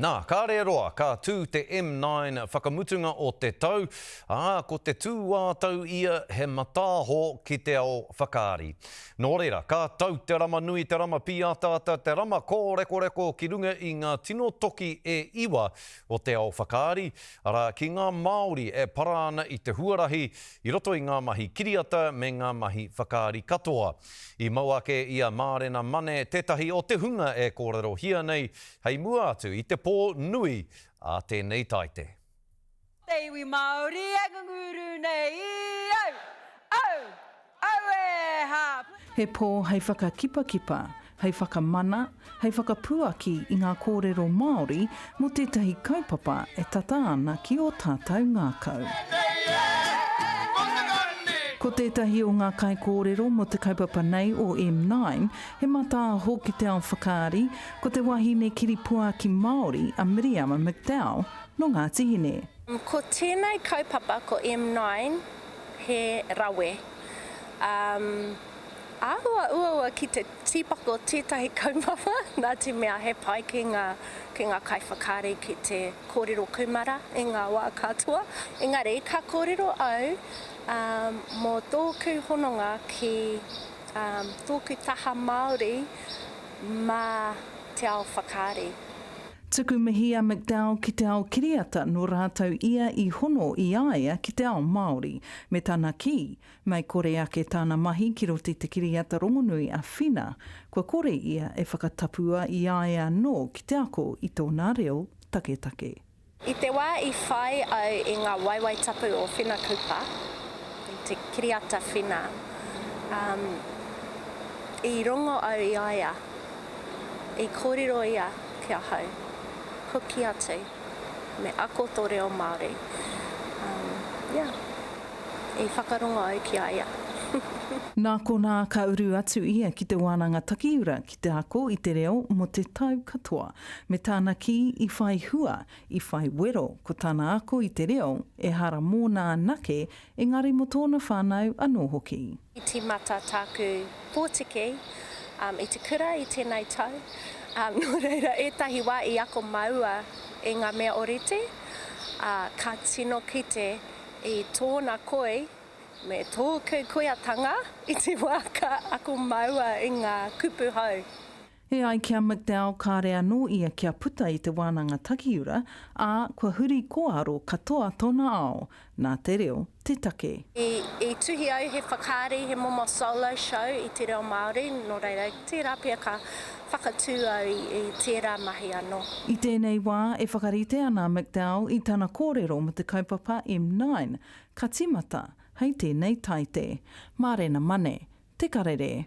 Nā, kāre e roa, ka tū te M9 whakamutunga o te tau, ā, ko te tū-ā-tau ia he mataaho ki te ao whakaari. Nō reira, ka tau te rama nui, te rama pīataata, te rama kōrekoreko ki runga i ngā tino toki e iwa o te ao whakaari, arā, ki ngā Māori e para ana i te huarahi i roto i ngā mahi kiriata me ngā mahi whakaari katoa. I mau ake i a Mārena Mane tētahi o te hunga e kōrerohia nei, Hei mua atu i te pō nui a tēnei taite. Te iwi Māori e ngunguru nei au, au, au e hā. He pō hei whakakipakipa, hei whakamana, hei whakapuaki i ngā kōrero Māori mō tētahi kaupapa e tata ana ki ō tātou ngākau. Ko tētahi o ngā kaikōrero mō te kaupapa nei o M9, he mataaho ki te ao whakaari, ko te wahine kiripuaki Māori a Miriama McDowell nō Ngāti Hine. Ko tēnei kaupapa ko M9 he rawe. Um, āhua uaua ki te tīpako tētahi kaupapa nā te mea he pai ki ngā, ki ngā kaiwhakaari ki te kōrero kūmara i ngā wā katoa. Engari ka kōrero au um, mō tōku hononga ki um, tōku taha Māori mā te ao whakaari. Tuku mihi a McDowell ki te ao kiriata nō rātou ia i hono i a ia ki te ao Māori, me tana kī, mei kore ake tāna mahi ki roto i te kiriata rongonui a Whina, kua kore ia e whakatapua i a ia anō ki te ako i tōna reo taketake. I te wā i whai au i ngā waewae tapu o Whina Cooper, i te kiriata Whina, um, i rongo au i a ia, i kōrero ia ki ahau, hoki atu, me ako tō reo Māori. Um, yeah. I whakarongo au ki a ia. Nā konā ka uru atu ia ki te wānanga takiura ki te ako i te reo mō te tau katoa. Me tāna kī i whai hua, i whai wero ko tāna ako i te reo ehara mōna anake engari mō tōna whānau anō hoki. I tīmata tāku pōtiki i te kura i tēnei tau, nō reira ētahi wā i ako māua i ngā mea ōrite, ā, ka tino kite I tōna koi me tōku koiatanga i te wā ka ako māua i ngā kupu hou. E ai ki a McDowell kāre anō ia kia puta i te wānanga takiura, ā, kua huri kōaro katoa tōna ao, nā te reo te take. I tuhi au he whakaari, he momo solo show i te reo Māori, nō reira, tērā pea ka whakatū au i tērā mahi anō. I tēnei wā e whakarite ana a McDowell i tana kōrero mō te kaupapa M9, ka tīmata hei tēnei Taite. Mārena Mane, Te Karere.